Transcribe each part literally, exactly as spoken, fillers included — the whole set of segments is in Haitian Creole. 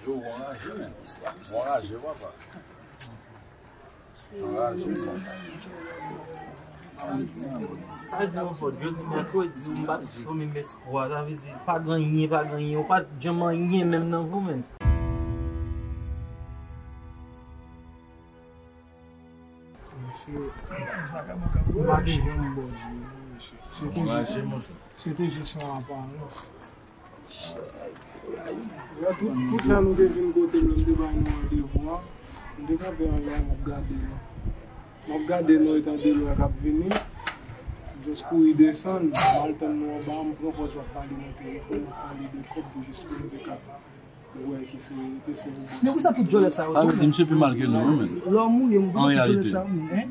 Yo, w anraje, men. W anraje, papa. Sa di yon fò, jodi mèkredi, m pa t fè menm espwa, sa vle di, pa gen anyen, pa gen anyen, ou pa t janm anyen menm nan vou, menm. Mesye, m pa te janm bò di, mesye. Se te jis, se te jis yon aparans. Tout, tout lè nou te vin kote m, lè m te bay nou randevou a, m te kanpe anlè a, m ap gade nou. M ap gade nou etan de lwen k ap vini. M just kouri desann, m al tann nou anba, m pran pòz m ap pale nan telefòn, m ap pale de kòb pou jis pou nou te ka wè ki se, ki se yon bon. Men pou sa tout djòlè sa yo. Sa vle di, misye pi mal ke nou, wi, men. Lè w mouri, m pou tout djòlè sa yo, men, hein?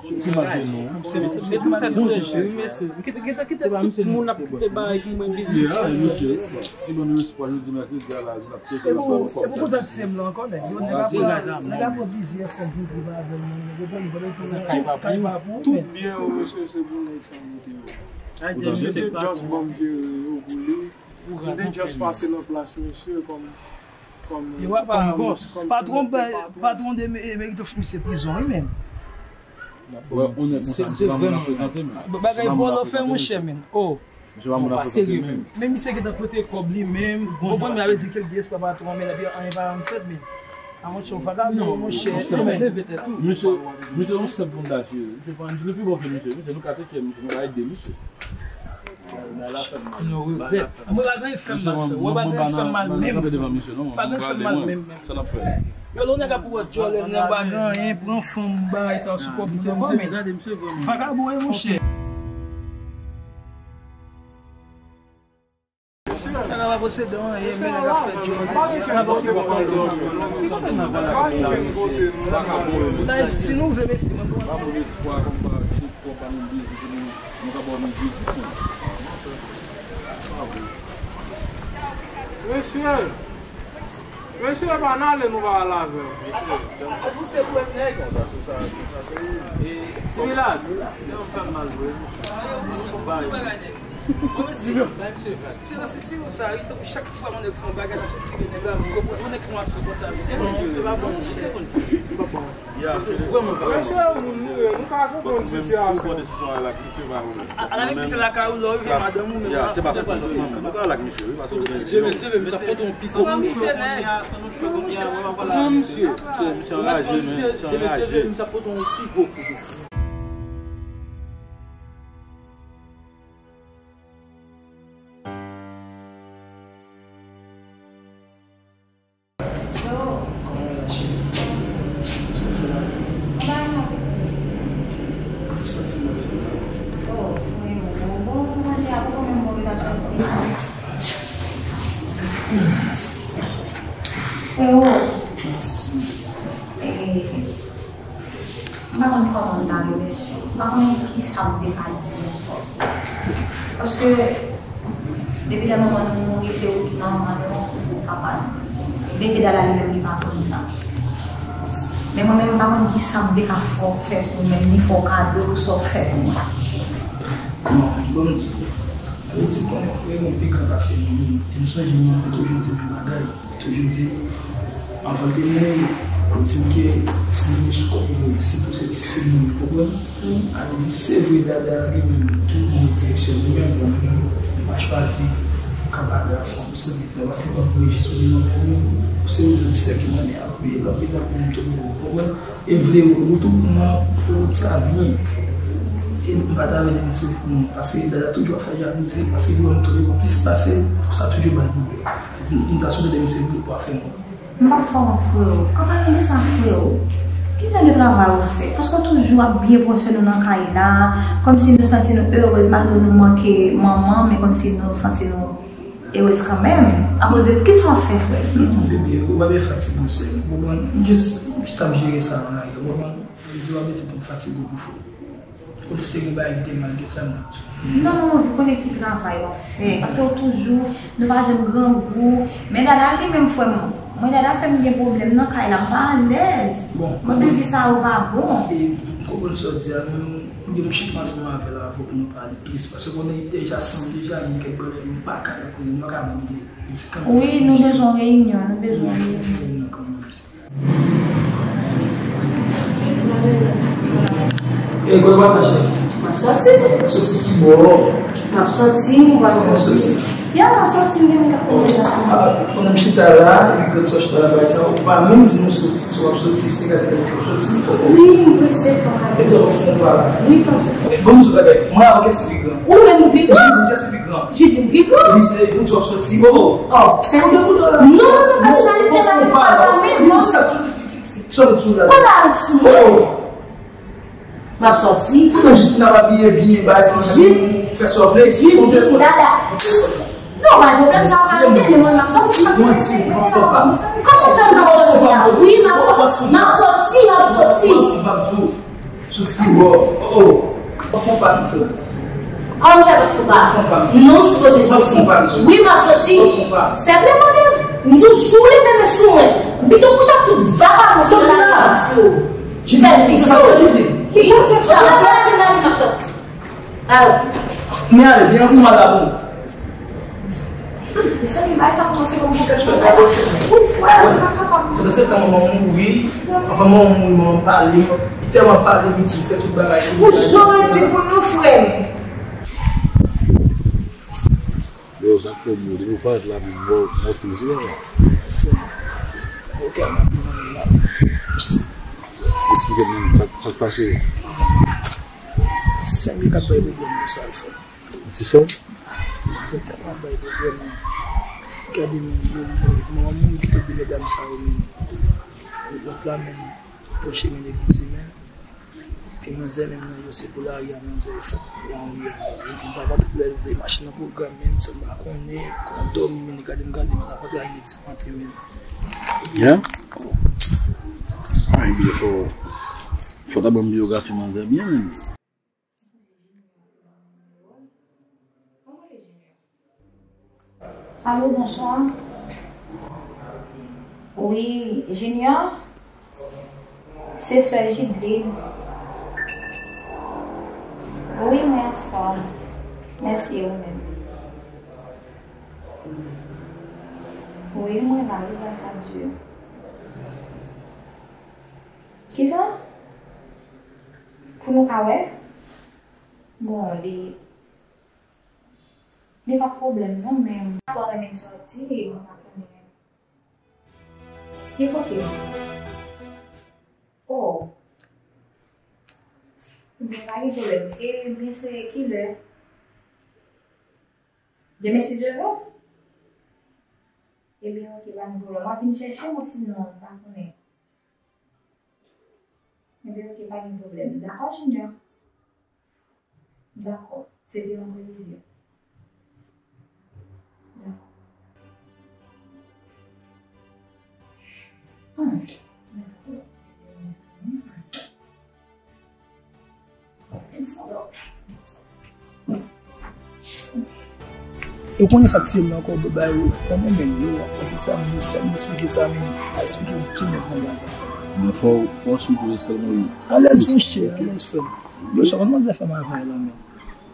Ti maten non. Se, se, se tou fè tou lè jou, wi, mesye. Kite, kite, kite tout moun ap kite bagay pou mwen biznis. Misye, e bon, nou espwa jodi mèkredi a la, nou ap tcheke nou sa nou kòb. E pou kontak ti m nan ankò, nèg. Yo, nèg ap pran, nèg ap pran plizyè fòm pou tripe avè l, men. Yo pran, yo pran, yo pran, kay pa pou, tout byen yo, mesye, se pou nèg sa yo te yo. Se te just ban m jere yo pou li. M te just pase nan plas misye kòm, kòm, kòm bòs. Patwon, patwon de Merito fout misye prizon, wi, menm. Wè, onèt, monchè, misye pa moun a frekante, men. Bagay vòlò fè, monchè, menm. Oh. Misye pa moun a frekante, menm. Men misye gentan pote kòb li menm. Ou konprann, men avè di ke l gen espwa patwon, men epi anyen pa janm fèt, men. A, monchè, ou vagabon, monchè. Misye, misye yon senp moun dache. Misye pa, misye, nou pi bon ke misye. Misye, nou ka teke misye, nou ka ede misye. Nou regrèt. Mwen pa gen fè m mal fè. Wè, pa gen fè m mal menm. Pa gen fè m mal menm, menm. Yo, lè w nèg ap wè djòlè nan bagay, pran fanm bagay sa sou kòb, men. Vagabon, wi, monchè. Nèg la pa posede anyen, men nèg ap fè djòlè. Sa, si nou vle, mesye, mwen pran. Twò pa nou biznis, men nou ka ba nou biznis, men. Mesye! Mesye, pa n ale, nou pa al avè l. Mesye, a, a, nou se pou èt nèg. Sa, sa, sa, se ou. Ti Milad, yo fè m mal vre. Bay. Bon, mesye, bay misye. Se nan sitiyasyon sa, wi, tankou chak fwa yon nèg fè yon bagay, n ap sitire nèg la, men yon nèg fè yon aksyon konsa, men se pa bon, monchè. Mesye, moun nou ye, nou ka konprann sitiyasyon. Alavè misye lakay ou, lè w rive madanm ou, men se pa sou misye. Nou ka al ak misye, wi, paske ou gen... Demen se demen, sa pote yon piko. Pran misye, nèg. Pran misye. Misye, misye anraje, men. Misye anraje. Demen se demen, sa pote yon piko. Kòman w ye la, cheri? Sa w fè la? Sa w di mwen fè la? Oh, freo, bon, bon, pou manje a poko menm bon, li t ap soti. Freo. Mèsi. Eh, M pa konn kòman m ta remèsye w. M pa konnen kisa m te ka di ankò. Paske, depi lè manman nou mouri, se ou ki manman nou, ou papa nou. Byenke Dada li menm, li pa konn sa. Men mwen menm, m pa konn kisa m te ka fè w, fè pou mwen, ni fè w kado pou sa w fè pou mwen. Non, bon, m di w. Sa vle di, konnen, ou gen yon pi gran pase nou menm. E m sonje manman m toujou di m yon bagay. Toujou di, anvan l te mouri, li di m ke ti minis kòb yo, sitou se ti fi nou, ou konprann? Wi. A vle di, se vre, Dada li menm ki pran direksyon li menm, bon, nou pa chwazi pou kapab ansanm, se vre, paske ban m rejis ou li nan men nou, se yon sèk ki mennen ap peye, l ap peye, l ap peye, ou konprann? E m vle retounman pou wout sa byen. E m pa ta vle di misye pou mwen, paske Dada toujou ap fè jalouzi, paske li wè m toujou plis pase, sa toujou ban l pwoblèm. Di m, di m ta sou tande misye pou, pou afè mwen. M pa fè w wont, freo. An palan de sa, freo, ki jan de travay ou fè? Paske w toujou ap byen pran swen nou nan kay la, kòmsi nou santi nou erez malgre nou manke manman, men kòmsi nou santi nou erez kanmenm. Akoz de kisa w ap fè, frè? Non, bebe, ou pa bezwen fatige w, sè m. Ou konprann? M jis, m jis ap jere sa nan lari, ou konprann? Vle di w ap ese pou m fatige w pou fou. Kòmsi te gen bagay ki te mal de sa, non. Non, non, non, ou konnen ki travay w ap fè. Paske w toujou, nou pa janm grangou. Men Dada li menm, frè m, mwen, Dada fè m gen pwoblèm nan kay la, m pa alèz. Bon. Mwen, men vi sa yo pa bon. E, m konprann sa w di a, men Vle m chita ansanm avè l avè w pou nou pale plis, paske konnen deja san m deja gen kèk bagay m pa ka konnen, m pa ka ban m ide. Wi, nou bezwen reyinyon, nou bezwen reyinyon. Reyinyon kanmenm. E, kote w ap mache? M ap soti. Soti ki bò? M ap soti, m pral soti. Ya, m ap soti, m gen m ka konnen la. Ah, pandan m chita la, epi gad sa w chita la, bagay sa, ou pa menm di nou soti, si w ap soti, se gad peyi w ap soti. Wi, m prese, fò m ale. Epi w ap fè yon pa la. Wi, fò m soti. Bon, m di w bagay, mwen avè w kiyès ki pi gran? Ou menm ou pi gran. Jidlin kiyès ki pi gran? Jidlin pi gran. Wi, se ou di w ap soti, bobo. Oh. Fò de bout la. Non, non, non, pèsonalite la, pa la, menm non. Sa w di sou la. Ou pa al sou mwen. M ap soti. Poutan jip n ap abiye byen, bay sa, jip, fè sa w vle. Jip, ti dada. Non, pa gen pwoblèm, sa w ka rete, men mwen, m ap soti, m ap soti. Kòman w fè m p ap soti la? Wi, m ap soti, m ap soti, m ap soti. Sou skiwò. Oh, oh. Fon pa nou fè. Kòman fè pa fon pa? Non, m sipoze soti. Wi, m ap soti. Sèpleman, m toujou leve men sou mwen. M pito kouche ak tout vagabon sou la. Sèvis yo. Ki pwosè sa? Sòti la, sòti la, m ap soti. Alò. Men ale, vin ak mwen la, bon. Mezanmi, bagay sa kòmanse ban m pwoblèm. Wi, frè, m pa kapab. Pandan se tan, manman mouri. Anfen, manman mouri, manman pale. Li tèlman pale, li di, fè tout bagay. Pou jan w di pou nou, frè m. Yo, sa k fè w mouri, ou parèt la menm, mò, mò plezi la. Ok, m ap di manman la. Eksplike m sa, sa k pase. Ti sè m li k ap bay pwoblèm pou sa l fè. Ti sè w? Ti sè m ap bay pwoblèm. Gade menm, yo, yo, manman mouri kite de medam sa yo menm. Lòt la menm, pran chemen legliz li menm. Epi manzè menm nan yo se pou lari a manzè yo fèt pou lari a manzè. Epi sa pa t lè l vle mache nan pwogram menm, sa m pa konnen, kondòm, men gade m gade, men sa pa t lari nèg sa antre menm. Yeah? Ay, byen fò. Fò ta ban m biyografi manzè byen menm. Alo, bonswa. Wi, Junior? Se sè Jidlin. Wi, mwen anfòm. Mèsi, e ou menm? Wi, mwen la, wi, gras a Dye. Kisa? Pou nou ka wè? Bon, li, li pa pwoblèm non, men m pa twò renmen sòti, mwen pa konnen. Ki kote? Oh. Ebyen, pa gen pwoblèm. Ebyen, se kilè? Demen, si Dye vle? Ebyen, ok, pa gen pwoblèm. W ap vin chèche m, sinon, m pa konnen. Ebyen, ok, pa gen pwoblèm. Dakò, Junior? Dakò. Se te yon previzyon. Dakò. Hmm. Ou konnen sa k tiye m nan kò bay ou, konnen menm yo, konn ki sa m, sa m esplike sa menm, a esplike m ki nèg manzè sa. Men fò, fò w sipòte sèlman wi. Alèz monchè, alèz frè m. Yo, sa konn manzè fè m avè la menm.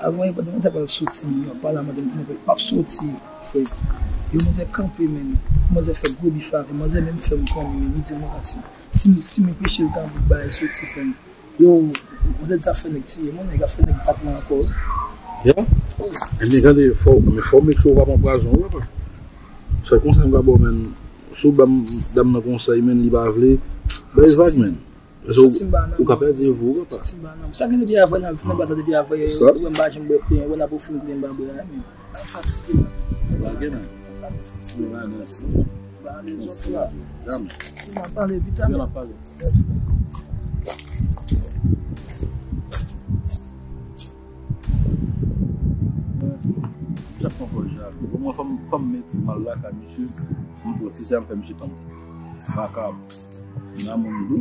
Avan, pandan manzè pral soti, yo pale a manzè, manzè p ap soti, frè. Yo, manzè kanpe menm. Manzè fè gwo bif avè m. Manzè menm fè m konnen, menm li di m, si, si, si m anpeche l ta bout bagay soti, frè m. Yo, manzè di sa fè nèg tiye m, nèg ap fè nèg bat mwen ankò. Ya? Ebyen, gade, fò, men fò w make sure w pa pran pwazon, wi, papa. Se konsa m ka ba w, men, si w ban m, dam nan konsèy, men, li pa vle, bay vag, men. Paske ou, ou ka pèdi vi w, papa. Sa gen depi avè, nan, nan bat la depi avè, ou wè m pa janm bwè plen, ou wè n ap ofri m plen m pa bwè a, men. Fatige. Lage, men. Fatige. Lage, men. Ba ale zòt la. Dam. Si n ap pale pita, men. N ap pale. Sa pran pòz jalou. Bon, mwen, fò m, fò m met ti mal lakay misye. M pran ti sa, m fè misye tann. Makab. Nan moun dou.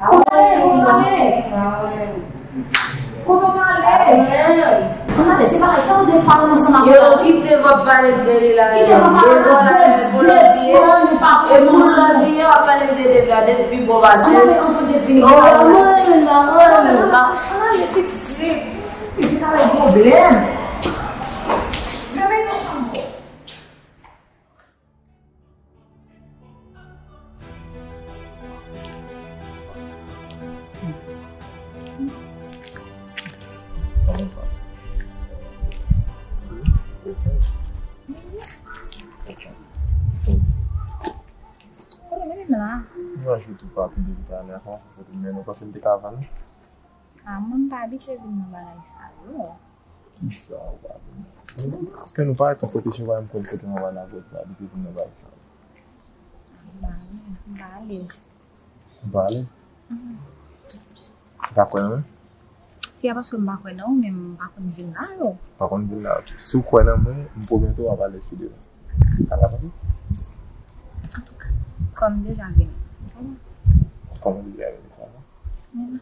Kote w ale, kote w ale? Kote w ale? Ann ale, se bagay sa w de fwa ansanm ak yo. Yo, kite w ap pale de li la. Kite w ap pale de li la. De fwa nou pa pale de li. E pou lòt di yo ap pale de li la, de pi bon pase. Ann ale, ann ale, ann ale, ann ale, pitit. Pitit avèk pwoblèm. Yo, vin nan chanm ou. Kote mennen m la? Yon jou toupatou depi talè a, kòman sa fè tou mennen? Ou panse m te ka vann? A, mwen m pa abitye vin nan bagay sa yo. Kisa ou pa vin? Ke nou parèt yon kote, se vre m konn kote mwen va nan gòj, m abitye vin nan bagay sa. M pa alèz. M pa alèz? Mhm. Ou pa kwè nan mwen? Se pa paske m pa kwè nan ou, men m pa konn vin la yo. Pa konn vin la, ok. Si w kwè nan mwen, m pwomèt ou w ap alèz pi devan. Sa ka pase? Antouka, kòm m deja vini, sa va. Kòm ou deja vini, sa va? Mhm.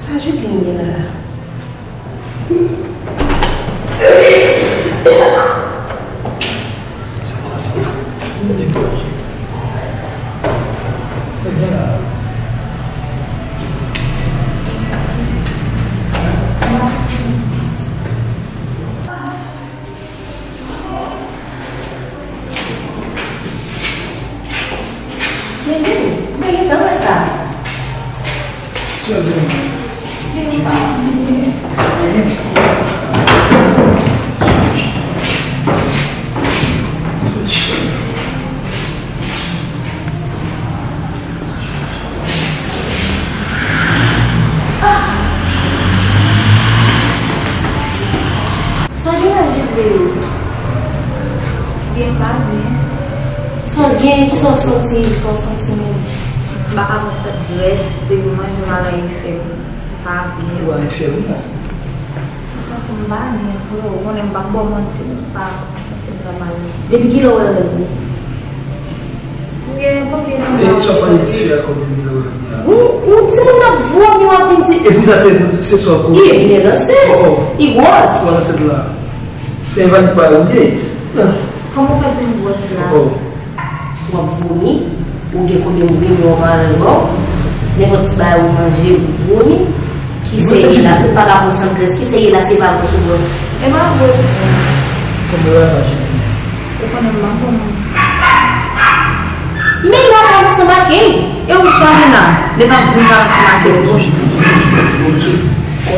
Sa Judeline gen la? Seyè, mwen gentan wè sa. Sa w gen la, Jibleyo? Byen, m pa byen. Sa w gen? Kisa w santi? Sa w santi menm? M pa ka pran sèt grès, depi manje m ala e fè m pa byen. Ou a enfèm la. M santi m pa byen, frè. Ou konnen m p ap ba w manti, m pa santi m trè mal. Depi kilè w wè règ ou? M gen konbyen tan? E sa w pale ti fi a konbyen kilè w wè règ la? Ou, ou timoun ap vòmi, w ap vin di. Epi sa se, se sa w koze. Li byen lanse. Oh, oh. Li gwòs. Ou ansent la. Se envalid pa ou ye. Kòman w fè di m gwòs la? Oh. W ap vomi, ou gen konbyen, ou gen mwa malè, bon? Nenpòt ti bagay ou manje, ou vomi. Ki serye la, ou pa ka pran san grès. Ki serye la, se pa gwòs ou gwòs. E pa vre. Kòman w ap aji? Ou konnen m pa bon moun. Men la pa ansanm ak li. E ou sa vin la? Li pa vin pa ansanm ak li. Ok.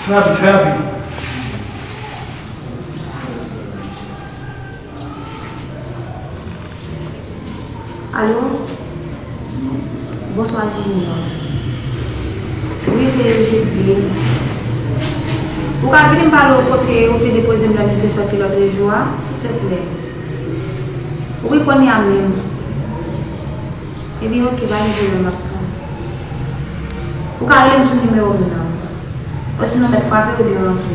Fè rapid, fè rapid. Alo? Bonswa, Junior. Wi, se Eugenie. Ou ka vin pale w kote ou te depoze m lè nou te sòti lòt jou a, silteplè? Wi, kounye a menm. Ebyen, oke, pa gen pwoblèm, m ap tann. Ou ka rele m sou nimewo m nan. Osinon, mèt frape oubyen rantre.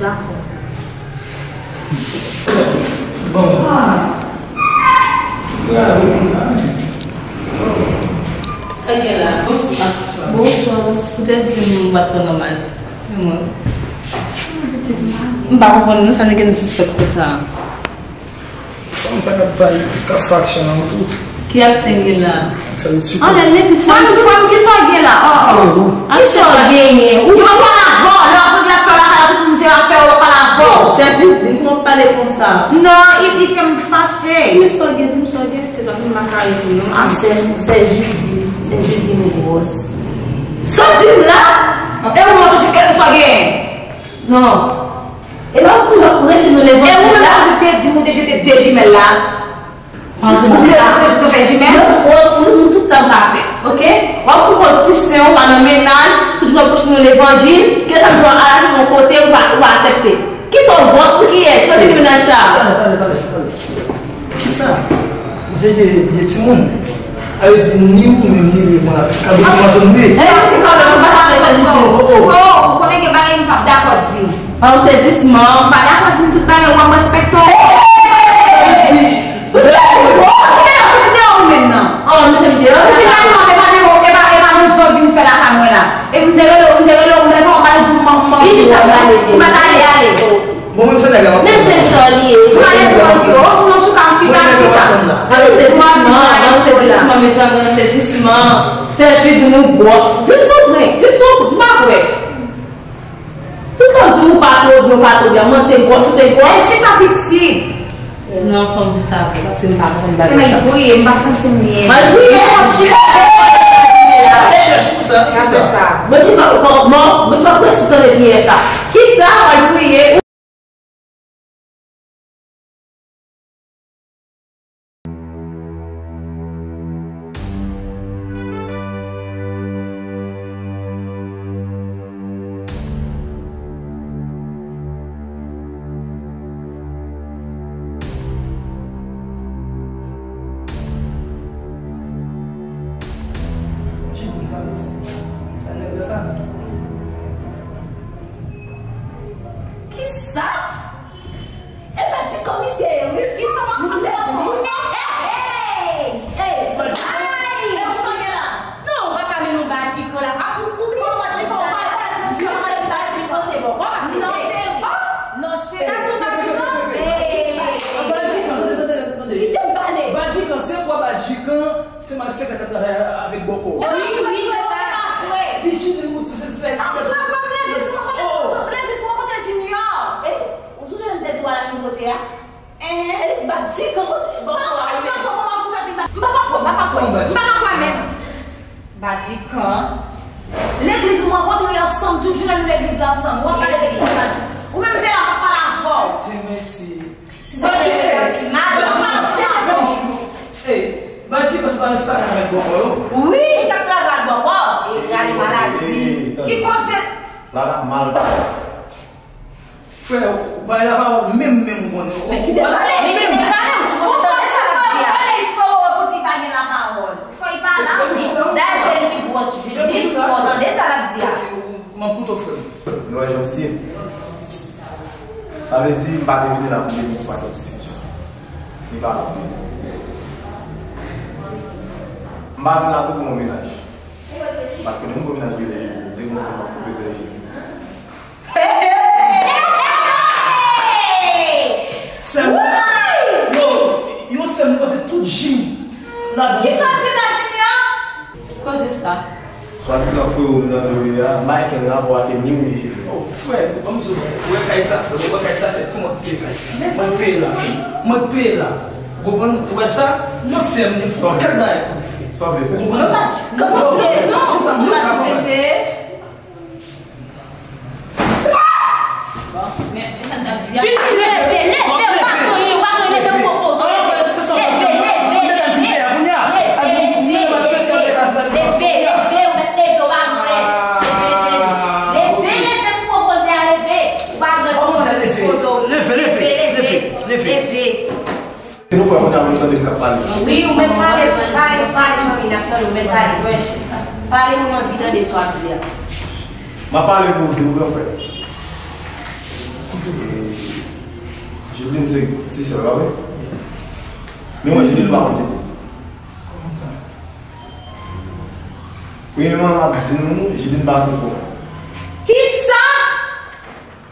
Dakò. Bon. Ah. Sa gen la? Bonswa. Bonswa. Ou te di m ou pa twò nòmal. Men mwen. M pa konprann non, sa nèg gen nan sispèk konsa. Fanm sa k ap bay, k ap fè aksyon an tou. Ki aksyon li la? Sa li sou. Anlè legliz. Fanm, fanm, kisa w gen la? Oh, oh. Kisa w genyen? Ou pa pale avè w. Lè w ap fè lakay la, tout moun jere afè w, w ap pale avè w. Sèvis, li kòman pale konsa? Non, li, li fè m fache. Kisa w gen? Di m sa w gen. Se pa vin makare pou nou. Ah, sè, sè Judi, sè Judi nou gwòs. Sa w di m la? E ou menm tou, kisa w gen? Non. E pa w toujou ap preche nou levanjil la? E ou menm ki te di m ou te jete de jimèl la? Ou te jete fè jimèl? Non, ou, ou, ou, tout sa m ka fè, oke? W ap pran kont ti sen w pa nan mennaj, toujou ap preche nou levanjil, ke sa m di w ala ki yon kote, ou pa, ou pa aksepte. Kisa w gwòs pou kiyès? Kote ki mennaj sa? Tande, tande, tande, tande. Kisa? Misye te de timoun. Sa vle di ni ou menm ni li pran la. Ka vle di mwen tonbe. E, misye kanpe, ou pa ta bezwen di. Oh, oh. Fò, ou konnen gen bagay m p ap dakò di. Pa yon sezisman. M pa dakò di m tout bagay, ou ap respekte w. Sa vle di. Ou soti deyò, soti deyò ou menm nan. Oh, m te deyò. Ou finalman, e pa de, e pa, e pa de zò vin fè lakay mwen la. E m te rele w, m te rele w, m te fè yon bagay di w, m, m, m, m pa t ale, ale. Bon, menm se nèg la, m ap Men se chò li ye, se Ou ale pou anvi, osinon si w ka chita, chita. Ban m sezisman, ban m sezisman, mezanmi, ban m sezisman. Sè Judi nou gwòs. Di m si w kwè, di m si w, m pa kwè. Tout lè w di m ou pa twò byen, ou pa twò byen, manti, gwòs ou te gwòs. E chita pitit. Non, fò m di sa vre, paske m pa konn bagay sa. Mwen priye, m pa santi m byen. Mwen priye, mwen priye. Chèch pou sa, pou sa. Mwen di, mwen, mwen, mwen, mwen presi tande priyè sa. Kisa, mwen priye. Kisa? E pa di komisè yo, wi. Kisa w ap fè? Ey, ey, ey, ey, ey. Ay, e ou sa gen la? Non, ou pa ka vin nou ba Djikan la. A, ou, ou bliye sa Djikan pa, pa, pa, Djikan se bon. Ou pa ka vin. Non, cheri. Non, cheri. Sa se pa Djikan. Ey. Ba Djikan, tande, tande, tande. Kite m pale. Ba Djikan, se kwa ba Djikan, se malfektè k ap travay avèk bòkò. Wi, wi, se sa. Li jete nou ti sèl sèl. An fwa fwa legliz mwen kote, legliz mwen kote Junior. Ou sonje lè m te di w a la fin kote a? Enhen. E li bat Djikan kote. Bon, sa ki rezon kòman pou fè di bat? M pa ka kwè, m pa ka kwè. M pa ka kwè menm. Bat Djikan. Legliz nou rankontre ansanm, tout jounen nou legliz la ansanm. W ap pale de legliz la. Ou menm te la, m ap pale avè w. Te mèsi. Si se te mal, m ap pale avè w. Ey, Badji, se pa sa k ap fè bòkò yo? Wi, li t ap Ki koze? La, l ap mal pale. Frè, ou bay lapawòl menm, menm ou konnen. Men kite l pale, men kite l pale, ou sipoze tande sa l ap di a. Ou pale, frè, ou wè pou di pa gen lapawòl. Fò l pale. Dayè, se li ki gwòs Jidlin, fò w tande sa l ap di a. M ap koute w, frè m. Nou wè jan m siye. Sa vle di, m pa te vini la pou gen yon pakèt diskisyon. Li pa la pou li. M pa vin la tou pou yon mennaj. M pa t konnen yon gwo mennaj ki rele Jidlin. Depi yon fwa m ap koupe rele Jidlin. Sè m, yo, yo sè m pase tout jou ladan. Kisa w di la, Junior? Koze sa. Swadizan frè w nan do li a, m pa gen kenn rapò ak ennmi w, mesye. Oh, frè, ban m di w, ou wè kay sa, frè, ou wè kay sa, se ti mwen ki peye kay sa. Mwen k peye la. Mwen k peye la. Ou konprann? Ou wè sa? Nan sè m, gen fò kèk bagay pou li fè. Ou konprann? Kòman se non, ou pa di mete. Junior, leve, leve, ou pa konn, ou pa konn leve, ou poko zo leve. Leve, leve, leve. Leve, leve, leve, leve, ou mèt leve, ou pa mwen. Leve, leve, leve, pou koze a leve. Ou pa mwen, ou pa mwen, koze. Leve, leve, leve, leve. Leve. Se nou kwè kounye a, nou tande l k ap pale. Wi, ou mèt pale, pale, pale, fanmi, n ap tande, ou mèt pale. Pale, nou anvi tande sa w ap di a. M ap pale pou ou, gran frè. Jidlin se ti sè w la, wi. Men mwen, Jidlin pa konn Jidlin. Premyèman, m ap di nou, Jidlin pa sanfona. Kisa?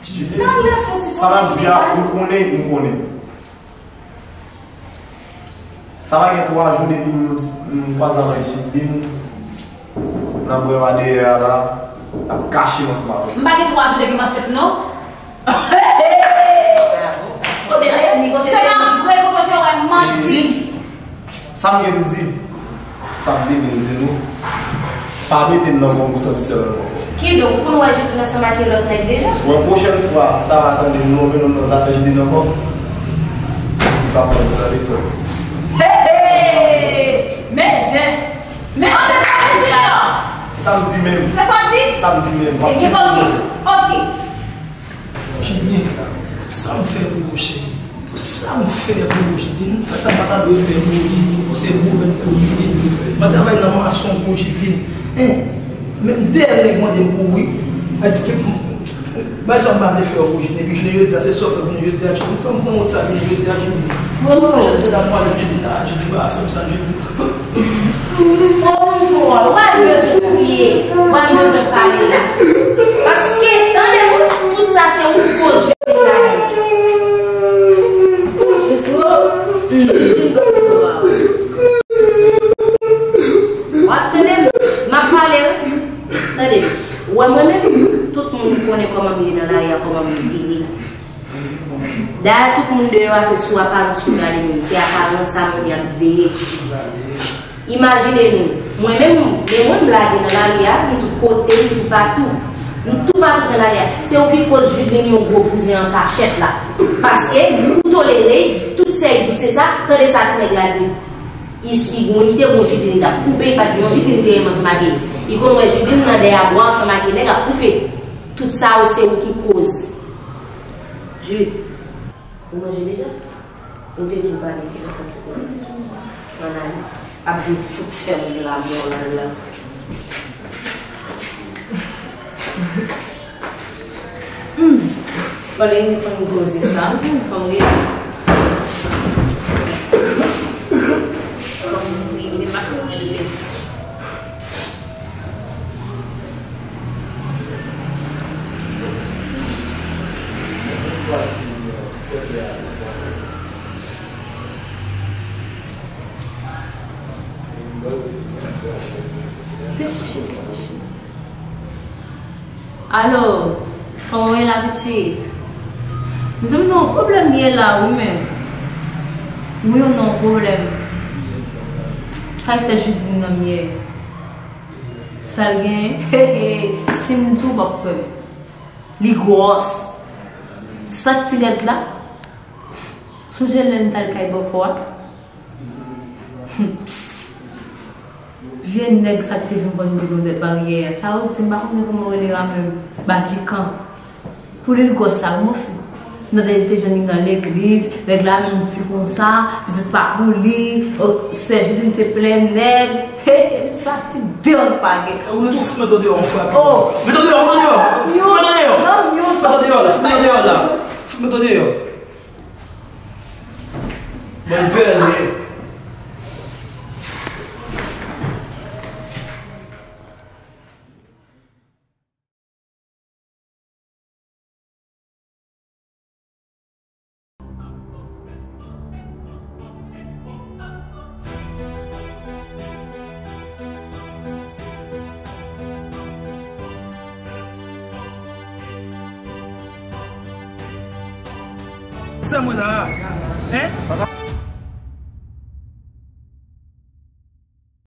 Jidlin, sa m ap di a, ou konnen, m konnen. Sa pa gen twa jou depi m, m kwaze avèk Jidlin nan bwè a dèyè a la, l ap kache m ansanm avè m. M pa gen twa jou depi m ansent, non. Kote Reni, kote Reni? Se pa vre, kote w wè m manti? Jidlin, sa m gen pou di, se sa m te vin di nou. Pa mete m nan konbo santi sèl ankò. Kidonk, ou konn wè Jidlin ansanm ak yon lòt nèg deja? Bon, pwochèn fwa, m ta va tande m nonmen non nan zafè Jidlin ankò. M pa pran nan defo. Hey, hey! Men zen! Men se sa w di, Junior! Se sa m di menm. Se sa w di? Sa m di menm. Ebyen, ok. Ok. Jidlin, sa m fè pou ou, cheri? Sa m fè pou ou, Jidlin? M fè sa m pa ta dwe fè pou ou, Jidlin. Ou se boulèt pou ou, Jidlin. M pa travay nan mason pou ou, Jidlin. Hein? Menm dèyè nèg mande m pou ou, wi. Sa di ke bay sa m pa te fè pou ou, Jidlin. Epi jounen jodi a, se sa w fè pou mwen jodi a, Jidlin. Fè m pran wont sa, Jidlin, jodi a, Jidlin. Tout tan jan m te ap pale, Jidlin, a, Jidlin pa fè m sa, Jidlin. Fò pou m di w, ou pa bezwen kriye, ou pa bezwen pale la. Paske, tande m, tout sa se ou k koz Jidlin ladan l. Jezi, o, m, m, m, w ap tande m, m ap pale, wi. Tande m, ou wè mwen menm, tout moun konnen kòman m ye nan lari a, kòman m vini. Dayè, tout moun deyò a, se sou aparans yo gade moun. Se aparans sa moun y ap veye. Imajine nou, mwen menm, men mwen m lage nan lari a, m tout kote, m toupatou. M toupatou nan lari a. Se ou ki koz Jidlin yon gwo bouzen an kachèt la. Paske, ou tolere, tout sa y di w, se sa, tande sa ti nèg la di. I, i gon, li te gon Jidlin, li t ap koupe, li pa t gen yon Jidlin, li te renmen ansanm ak li. I konn wè Jidlin nan dèyè bwa ansanm ak nèg ap koupe. Tout sa yo, se ou ki koz. Jude, ou manje deja? Ou te di w pa mete konsa sou kote. Ann ale. Ap vin fout fè moun lanmò la la. Hmm. Fò l rete fò n koze sa. Hmm, fò m rete. Fò m rete, pa fè mwen lè. Alo, kòman w ye la pitit? Mezanmi, nan yon pwoblèm m ye la wi, men. Wi, m nan yon pwoblèm. Kay sè Jidlin nan m ye. Sa l genyen? Si m di w, w p ap kwè m. Li gwòs. Sa k pi rèd la, sonje lè n t al kay bòkò a? Humm. Vye nèg sa ki te vin pran nou devan dèt baryè a. Sa yo di m pa konnen kòman yo rele a menm. Badjikan. Pou li l gwòs la wi monfè. M tande li te jwenn li nan legliz, nèg la menm di konsa, pitit pa pou li, o, sèjou li te plen nèg. He, he, misye pa ti de an pa gen. Ou tou fout mwen deyò, yon fwa. Oh. Mwen deyò, mwen deyò. Mwen deyò. Mwen deyò la, mwen deyò la. Fout mwen deyò. Bon, bèl, men. Sa mwen la, hein?